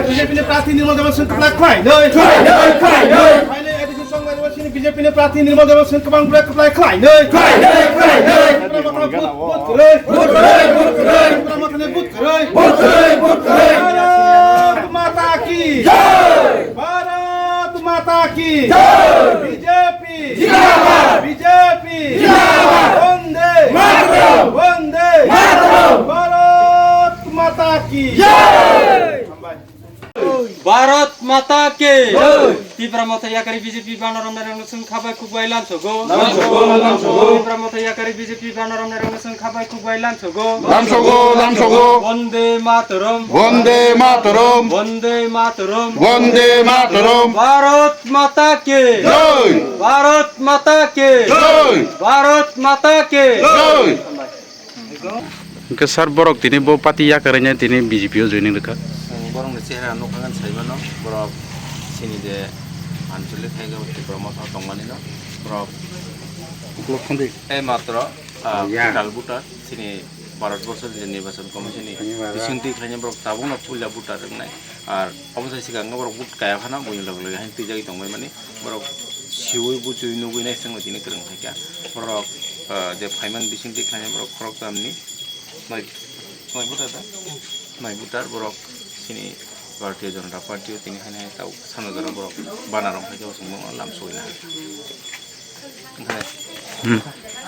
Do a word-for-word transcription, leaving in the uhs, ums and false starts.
B J P ni prarthi Nirmal Debbarma Singh kwplai khlai nai. Khlai nai, khlai nai. Phainai A D C song bai sini B J P ni prarthi Nirmal Debbarma Singh kwbang bwrwi kwplai khlai nai. Khlai nai, khlai nai. Tipra Motha vote, vote kwrwi. Vote kwrwi, vote kwrwi. Tipra Motha ni vote kwrwi. Vote kwrwi, vote kwrwi. Bharat Mata ki jai. Bharat Mata ki jai. B J P. Zindabad! B J P! Zindabad! Vande! Mataram! Vande! Mataram! Bharat Mata ki! Jai! Bharat Mata ki! Jai! Tipra Motha Yakari B J P bana romnai rokno chwng khabai khukbai lamsogo. Lamsogo, lamsogo. Tipra Motha Yakari B J P bana romnai rokno chwng khabai khukbai lamsogo. Lamsogo, lamsogo. Vande Mataram! Vande Mataram! Vande Mataram! Vande Mataram! Bharat Mata ki! Jai! Bharat Mata ki! Jai! Bharat Mata ki! Jai! Hwnkhe sir, borok tini bo party yakarwi tini B J P o joining rwkha. Ang borokni chehra nukha khe saimano, borok chini je anchalik hai Tipra Motha tongmani no, borok ei matro, ah, Ya. Final voter, chini Bharat Borso ni Nirbachan Commission ni Ani baba. Bisingtwi khlaina borok tabukno puila voter wngnai. Ar omo sai swkang borok vote kaya phano buini loge loge haino twijagwi tongbai mani. Borok siui buchui nugui nai swngbai tini kwrwng khaikha. Borok, ah, je phaimani bisingtwi khlaina borok khoroktham ni noi, noi voter da? Noi voter borok chini Bharatiya Janata Party o tini haino hai tau sana jora borok bana rok khaikha bo chwng lamsoina hai. Onkhe Hmm.